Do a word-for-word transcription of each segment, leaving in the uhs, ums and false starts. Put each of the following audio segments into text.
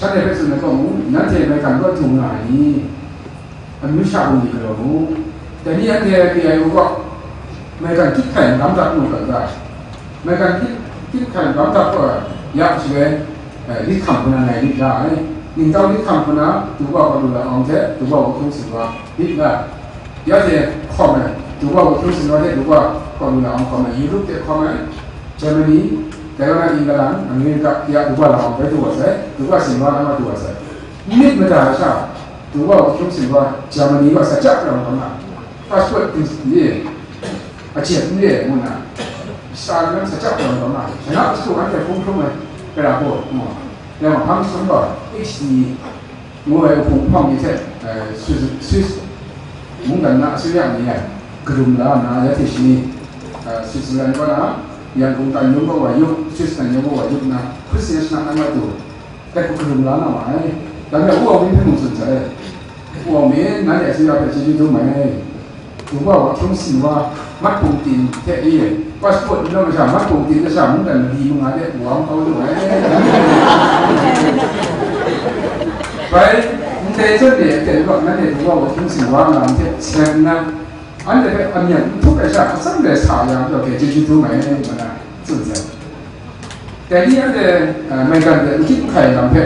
Shanhte hpe tsun ai kaw mung, nanhte maigan kaw dung nga ai ni? Amyu sha bungli galaw mu. Dai ni anhte K I O kaw maigan hkyit hkai magam dat mu ga ga, maigan hkyit, hkyit hkai magam dat kaw ya shaloi, eh, lit hkam hpuna ngai lit la ai. Ningtau lit hkam hpuna, Duba kaw lu la awng hte, Duba wa hkyung singwa lit la. Ya hte hkawm ai, Duba wa hkyung singwa hte Duba kaw lu la awng hkawm ai, Europe hte hkawm ai, Germany, dai wa na England, America, ya Duba la awng bai du wa sai, Duba singwa na ma du wa sai. Myit mada sha, Duba wa hkyung singwa Germany wa sa chap rawng kau na, passport ni, a jet n re ngu na, sa lam sa chap rawng kau na, shana su anhte hpung hpung ai, kara ko, mo. Ya ma hpang sum ba, H D ngu ai hpung hpang ni hte, eh, Swiss, Swiss mungdan na, Swiss yang ni ai, karum la na, ya hte shi ni, eh, Switzerland wa na, Yangon tan yung wa yup, Swiss tan yung wa yup na, Christian shana na ma du. Dai hku hkalum la na ma ai. Dai hpe Wu Wau Min hpe mung tsun sai. Wu Wau Min, nanhte a singla hpe chyeju dum ai. Duba wa hkyung singwa, mat hpung ting hte e, passport n lam masha, mat hpung ting masha, mungdan mali manga de wa n kau lu ai. Bai, ndai zawn e, aten lawk nanhte Duba wa hkyung singwa lam hte seng nna, anhte hpe amyan n htup ai sha, atsam le sa yang, hpe chyeju dum ai, ngu na tsun sai. Dai ni anhte, eh, maigan de n hkyit n hkai lam hpe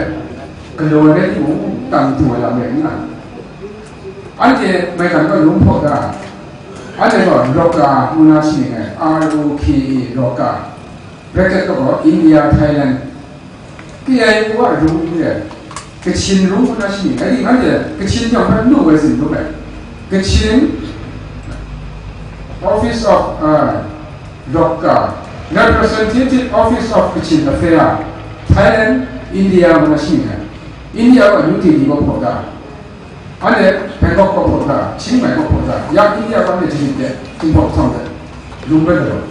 galaw ai rai timung, tang du ai lam rai nna, anhte maigan kaw lung hpaw da, anhte gaw Roka ngu na shi mying ai, R O K A, Roka, bracket kaw gaw India, Thailand, K I O a rung n re ai, Kachin rung ngu na shi mying ai, anhte Kachin yawng hpe n lu ai sin dum ai, Kachin Office of, uh, Roka, Representative Office of Kachin Affair, Thailand, India ngu na shi mying ai. India wa New Delhi wa hpaw da, anhte Bangkok wa hpaw da, Chiang Mai wa hpaw da, ya India wa anhte Delhi de, Jinghpaw htawng de, lung rai galaw.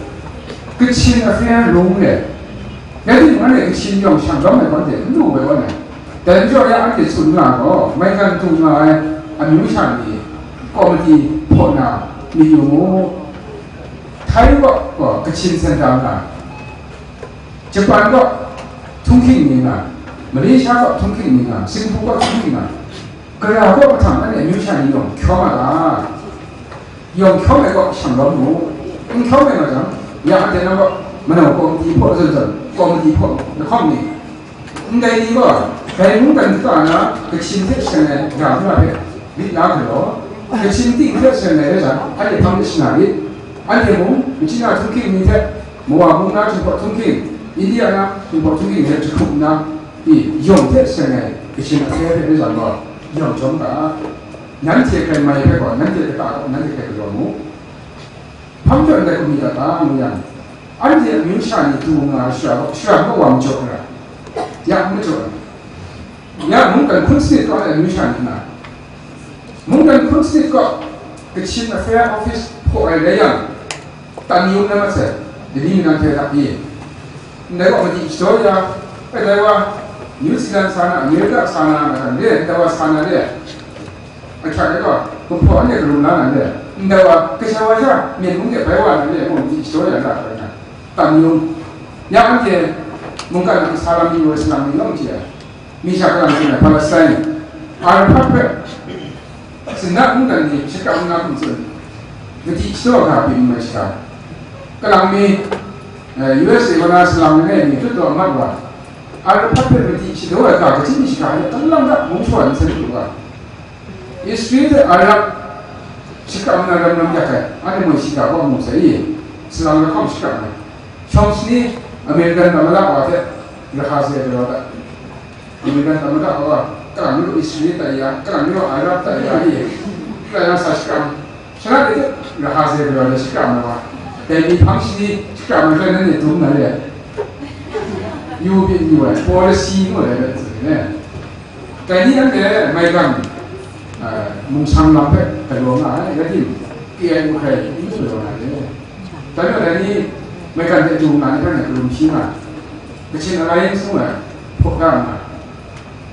Kachin Affair rung re, rai timung, anhte Kachin yawng shang lawm ai gaw anhte n lu ai wa nai. Dai majaw ya anhte tsun nga gaw, maigan dung nga ai amyu sha ni, komiti hpaw na myit yu mu. Thai kaw gaw Kachin Center nga, Japan kaw Thungking ni nga, Malaysia kaw Thungking ni nga, Singapore kaw Thungking nga, gara kaw mahtang anhte amyu sha ni yawng hkyawm a ga? Yawng hkyawm ai kaw shang lawm mu. N hkyawm ai nga jang, ya anhte nang kaw manau komiti hpaw zawn zawn, komiti hpaw lahkawng ni, ndai ni gaw, dai mungdan kata na Kachin hte seng ai ga hkra hpe myit la galaw, Kachin ting hte seng ai rai jang, anhte hpang de shana rit. Anhte mung, Kachin na Thungking ni hte, Mawa mung na Jinghpaw Thungking, India na Jinghpaw Thungking ni hte jahkrup nna, i, yawng hte seng ai Kachin Affair hpe rai jang gaw, yawng jawm ga, nanhte hkrai mai hpe gaw, nanhte kata gaw, nanhte hkrai galaw mu. Hpang jaw ndai hku mi ga ta ngu yang, anhte amyu sha ni du nga ai shara, shara kaw wa majaw ai ra, ya n majaw ai. Ya mungkan hkun sanit kaw ai amyu sha ni nga, mungkan hkun sanit kaw Kachin Affair Office hpaw ai rai yang, tan yung na masai, dai ni nang hte hta pyi, ndai wa madi shadaw ya, e dai wa New Zealand sa na, America sa na, nga htan re, ndai wa sa na re. Ahkyak ai gaw, kumhpaw anhte karum la na le, ndai wa, kasha wa sha, myen mung de bai wa na le, mung di shaw ya ga ai na, tam yung. Ya anhte mungkan a sa lam ni wa salang ni yawng hte, mi sha kalang hte na Palestine, Arafat hpe, sinda mungkan ni shakram na hkum tsun, madi shaw ga byin mai shika. Kalang mi, eh, U S A wa na salang ni ni tut taw mat wa, Arafat hpe madi shadaw ai ga kaji ni shika, kalang da mung shawa ni sa lu wa. Israel hte Arab shakram na ram ram yak ai, anhte moi shiga gaw mu sai i, salang lahkawng shakram ai. Shawng shani American tamada wa hte raha sai ai wa ta. American tamada wa, kalang ni gaw Israel tai ya, kalang ni gaw Arab tai ya i, kalang sa shakram. Shana de hte raha sai ai wa hte shakram ai wa. Dai ni hpang shani shakram ai hpe nanhte dum na le. Yu byin yu ai, policy ngu ai hpe tsun ai. Dai ni anhte maigan, ah, mungsang lam hpe galaw nga ai, rai timung, K I O hkrai n galaw na re. Dai majaw dai ni maigan hte du nga ai hpe ngai karum shi nga, Kachin Alliance ngu ai, hpaw da nga,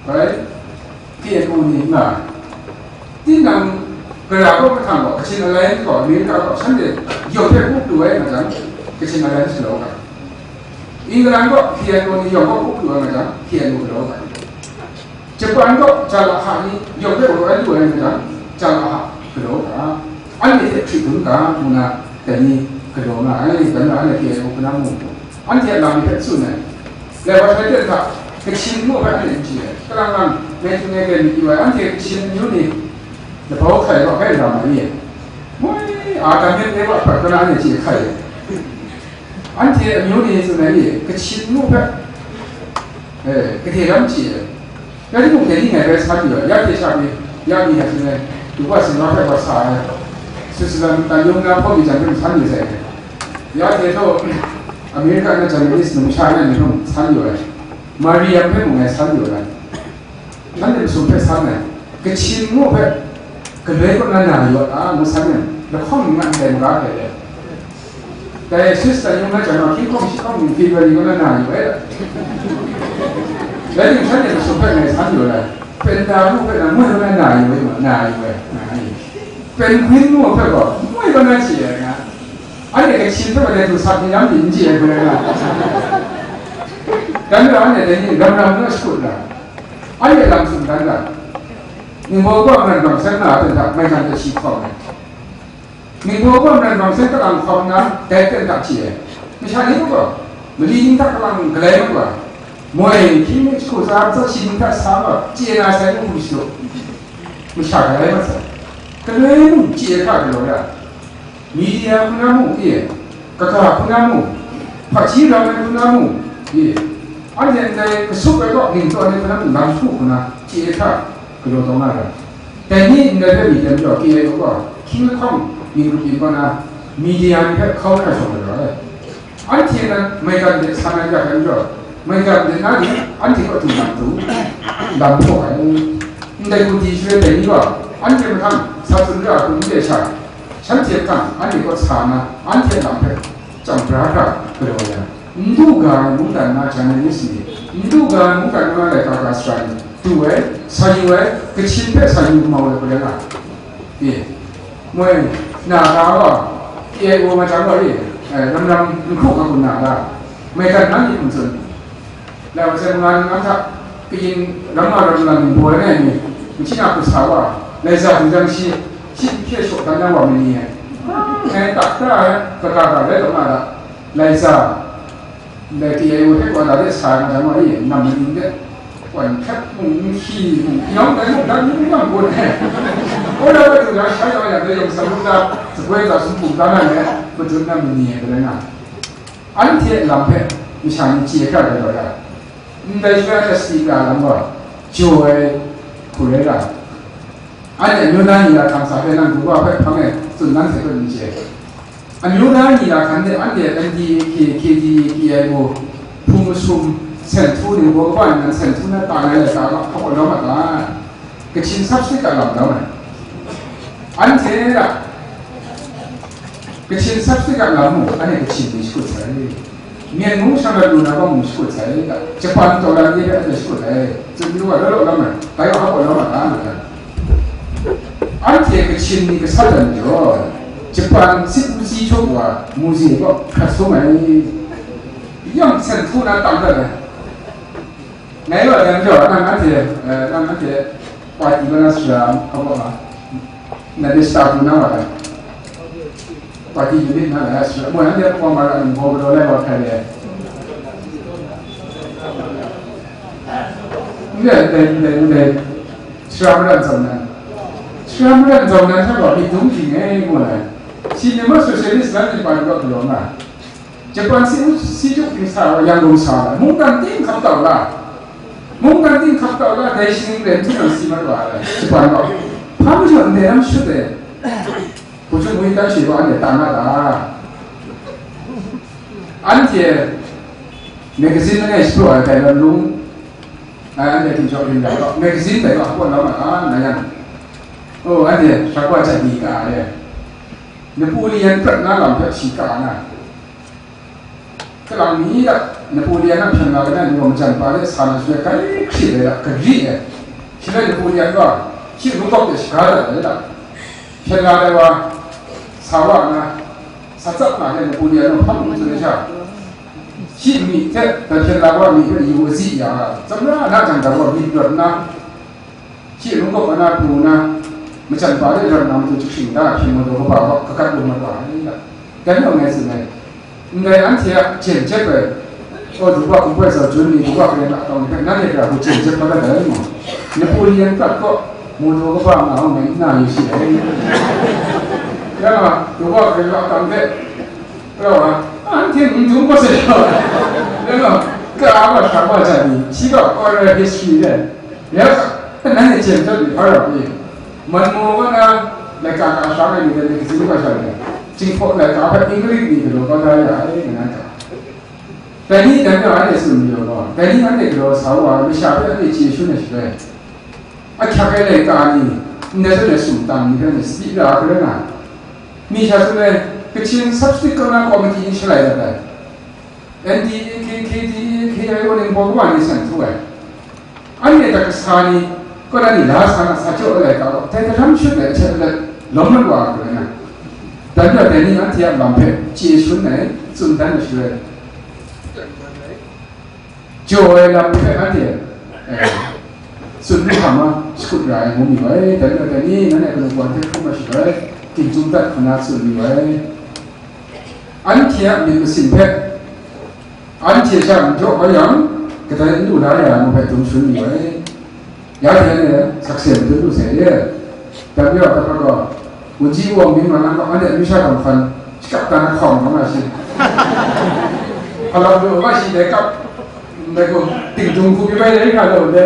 bai, K N O ni nga, tinang gara kaw mahtang gaw, Kachin Alliance gaw, America gaw, shanhte yawng hpe up lu ai nga jang, Kachin Alliance galaw nga, England gaw, K N O ni yawng gaw up lu ai nga jang, K N O galaw nga. Japan kaw Jalaha ni yawng hpe galaw ai lu ai majaw, Jalaha galaw ga, anhte hte hkrit dun ga, ngu na, dai ni galaw nga ai, dai na anhte hte hkrit dun ga mu. Anhte a lam ni hpe tsun ai. Lai wa shai ten hta, Kachin ngu hpe anhte n chye ai. Kalang lang, ngai hte ngai gaw myit yu ai, anhte Kachin amyu ni, labau hkai wa hkai lam ai ni. Moi, a, dam myit e wa hpat kaw na anhte chye hkai ai. Anhte amyu ni tsun ai ni, Kachin ngu hpe, eh, kade lam chye ai. Rai timung, dai ni ngai bai san yu ai, ya hte sha pyi, ya ni hte hpyi ai, du wa sing wa hpe wa sa ai, Switzerland tan yawng na hpaw mi jan hpe san yu sai ai. Ya hte taw, America na journalist numsha na ni hpe san yu ai, Mariam hpe mung ngai san yu ai, shanhte masum hpe san ai, Kachin ngu hpe, galoi kaw na na yu a, ngu san yang, lahkawng ni nga ndai maga hpe le. Dai Swiss tan yawng na jan gaw, hkying hkawng shi hkawng ning February kaw na na yu ai. Dai ning shanhte masum hpe ngai san yu ai. Penta ngu hpe na moi kaw na na yu ai, na yu ai, na yu. Penguin ngu hpe gaw, moi kaw na chye ai nga. Anhte Kachin hpe wa de du sat ni lam ni n chye ai hpe rai nga. Dan ra anhte dai ni ram ram na shakut ra. Anhte lam tsun dan ra. Ningbaw kaw maren bang seng na a ten hta maigan hte shi hkawm ai. Ningbaw kaw maren bang seng kalang hkawm na, dai ten hta chye ai. Masha ni gaw, mali ni hta kalang galai mat wa, moi, hkying mi jahku tsa, tsa shi ni hta sa wa, chye na sai mung hku shi lu. Masha galai mat sai. Galoi mung chye hkra galaw ya. Media hku na mung, e, kaga hku na mung, hpaji ram ai hku na mung, e, anhte ndai kasup ai kaw ning tawn ai hku na mung, lam hku hku na chye hkra galaw taw nga ra. Dai ni ndai hpe myit dai majaw, K I O gaw hkying lahkawng ning grup yin kaw na, media ni hpe hkau na shawng ai wa ai. Anhte nan maigan de san ai ga ai majaw, maigan de na ni anhte kaw du lam du, lam hpaw ai. Ndai gun di shaloi dai ni gaw, anhte mahtang sa tsun ra ai hku n chye sha, shanhte mahtang anhte kaw sa na, anhte a lam hpe chyam bra hkra galaw ya. N du ga ai mungdan na journalist ni, n du ga ai mungdan na laika ga sara ni, du ai, sa yu ai, Kachin hpe sa yu mau ai hku rai nga. E, moi, na ga gaw, K I O wa jang gaw, e, eh, ram ram n hkru nga kun na ga, maigan nang myit n tsun. Lai wa sai manga ningnan hta, kayin ram nga ram nga ningbaw ai ni, nchyi na hku sa wa, lai za hpung jang shi, shi hpye shaw dan na wa ma ni ai. Ngai tak da ai, kaga ga rai taw nga da, lai za, Ndai T A O headquarter de sa ai majaw e, nam maning de, wan hkrat mung, nhki mung, yawng dai mung, dan mung, yawng bun ai. Order bai du na, shai yawng yang dai yawng sa mung da, saguai za sum bung da na le, madun na mani ai, rai nga. Anhte lam hpe, masha ni chye hkra ai gaw ya. Ndai shara hta sika lam gaw, jaw ai hku rai ra. Anhte amyu na ni la hkang sa hpe nang du wa hpe hpang e tsun dan sai hpe n chye. Amyu na ni la hkan de anhte N D A K, K D A, K I O, hpung masum, sen htu, ningbaw kaba nnan sen htu na ta na ai lam hta hkap lawm a ta? Kachin sap sik a lam lawm ai. Anhte a Kachin sap sik a lam mung, anhte Kachin ni shakut sai. Myen mung sha lat lu na gaw mung shakut sai, Japan taw lam ye hpe anhte shakut ai, tsun yu wa law law lam ai, bai wa hkap wa law ma ta, nga ai. Anhte Kachin ni gasat ai majaw, Japan sit n si htup wa, muzi gaw hkrat sum ai, yang sen hku na tam dat ai. Ngai gaw dai majaw, nang anhte, eh, nang anhte party ba na sara, hkap wa ma, na de sara pru na wa ai. Pati yunit na la sara, moi anhte hpawng mara ningbaw galaw lai wa hkrai le. Ndai, ndai, ndai, ndai. Sara maran zau nan. Sara maran zau nan hta gaw myit dum hkying e ngu ai. Shi Myanmar Socialist Land Party kaw galaw nga. Japan si, si juk ting sa wa yang gum sa la. Mungkan ting hkap tau la. Mungkan ting hkap tau la, dai shaning rai hpyi nang si mat wa ai. Japan kaw. Hpa majaw ndai lam shut e. Hku jung wi dan shi gaw anhte tan na ta? Anhte magazine langai shapraw ai dai lam lung, ai, anhte ginchawk rin dai gaw, magazine dai gaw hpawn lau ma ta, na yang? Oh, anhte sha kaw jat ni ka ai. Napoleon prat na lam hpe shi ka na. Kalang mi a, Napoleon a hpyen la ai na ni gaw majan pa de sa na shaloi, grai hkri ai da, gari ai. Shaloi Napoleon gaw, shi lungkawk de shaga dat ai da. Hpyen la ai wa, sa wa nna, sa tsap nga ai Napoleon gaw hpa mung tsun ai sha, shi myi hte, dai hpyen la wa myi hpe yu azi ya, tsawmra na jang dai wa myit rawt nna, Shi lung kaw na pru na, majan pa de rawt na matu chuk shing da, hpyen majaw kaba kaw kakat lung na wa ai da. Dan yawng ngai tsun ai. Ndai anhte a jen jep ai, o, du wa hkum poi sau jun ni, du wa hkren la tawng ni hpe, nanhte hkra hku jen jep la dat ai maw? Napoleon prat kaw, majaw kaba nga hkawng ngai n na yu shi ai. Ya nga, du wa hkren la tawng hpe, Rau a, anhte n dum kau sai rau ai. Rai nga, ka a wa hkra wa ja ni, shi gaw oral history le, ya, nanhte jem tawt ni hpa rau ni, man maw wa na, laika ka shang ai ni de, magazine wa sha le, Jinghpaw laika hpe English ni galaw kau da ya ai, nga na ta. Dai ni dan gaw anhte tsun mayu gaw, dai ni anhte galaw sa wa ai, masha hpe anhte chye shun ai shaloi, ahkyak ai laika ni, ndai zawn ai sumtang ni hpe anhte sadi ra ai hkrai nga ai. Mi sha tsun ai, Kachin Substitute Governor Committee ni shalai dat ai. N D A K, K D A, K I O Ningbaw kawa ni san htu ai. Anhte hta kasa ni, kaw na ni la sa na sa jaw ai laika gaw, dai daram shut ai hte let lawm mat wa ai hkrai nga ai. Dan gaw dai ni anhte a lam hpe chye shun ai, tsun dan ai shaloi, jaw ai lam hpe anhte, eh, tsun lu hkam a, shakut ra ai ngu mi ai, dan gaw dai ni, nanhte kanu kawan hte hkrum ai shaloi, tingchyum dat hkrum na tsun mi ai. Anhte a myit masin hpe, anhte sha n jaw kau yang, kadai n lu la ya ai ngu hpe dum shun mi ai. Ya hte anhte sakse madun lu sai e. W R W gaw, Wunji Wong mying wan nang gaw, anhte amyu sha tawn hkan, shakap dan hkawng kau nga shi. Hpalau lu wa shi dai kap, dai gaw, tingtung hku mi bai dai nga lu de.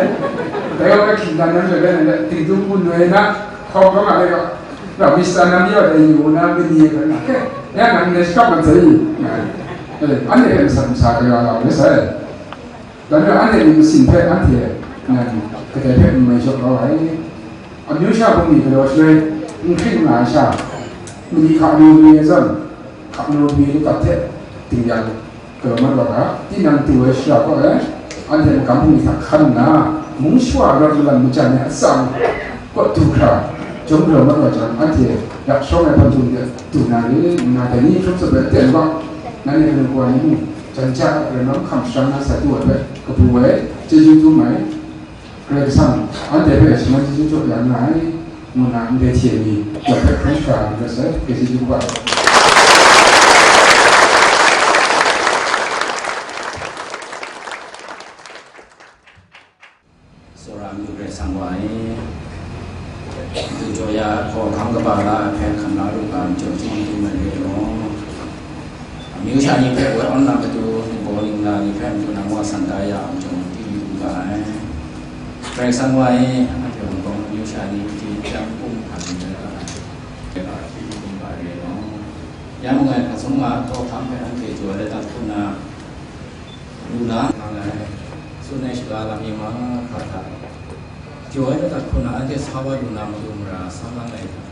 Dai gaw, ahkying dan nang le, dai le, tingtung hku noi na, hkawng kau nga le gaw, rau Mister Nam yaw dai yu na, mi ni hkrai nga, ke, ya nang le shakap mat sai. Eh, anhte hpe masa masa kaya lau le sai. Dan gaw anhte myit masin hpe anhte nan kadai hpe n mai jaw kau ai. Amyu sha bungli galaw shaloi n hkring nga ai sha, mali hka nu mi ai zawn, hka nu mi ladat hte ding yang galaw mat wa ga, tinang tu ai shara kaw e, anhte magam bungli hta hkan nna, mung shawa rawt malam majan ai atsam kaw du hkra, jawm galaw mat wa jang, anhte yak shawng ai hpang htum de du na re, nna dai ni hkrum tsup ai aten bak, nanhte kanu kawa ni mung, jan ja ai hkra lam hkam sharang na sa du ai hpe kabu ai, chyeju dum ai, Karai Kasang, anhte hpe shaman chyeju jaw ya nga ai, ngu na ndai hte ni, ya hpe hkrum hkra mat sai, chyeju kaba. Tsawra myu Karai Kasang wa e, madu jaw ya hkawhkam kaba la ai hpe hkam la lu ga, majaw chyeju dum ai re law. Amyu sha ni hpe woi awn na matu, ningbaw ningla ni hpe matu nang wa san da ya ai majaw, di yu u ga ai. Karai Kasang wa e, anhte Hpawng amyu sha ni hte chyam hkum hkan ai, hte hpyi hkum ga ai re law. Ya mung ngai hpa sung nga hkawhkam hpe anhte jaw ai ladat hku na, lu na nga ai, tsun ai shaga lam mi mahkra hta, jaw ai ladat hku na anhte sa wa lu na matu mara sa nga ai hta,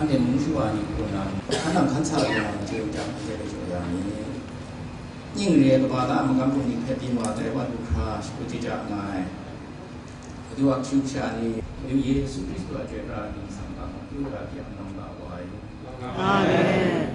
anhte mung shawa ni hku na, hkan nang hkan sa lu na matu jang, anhte hpe jaw ya mi. Ning re ai kaba la magam bungli hpe byin wa ai wa lu hkra shakut shaja nga ai. Madu a kashu kasha ni, Madu Yesu Hkristu a chyoi pra ning sang ga, madu ra hpyi anawng la wa ai. Amen.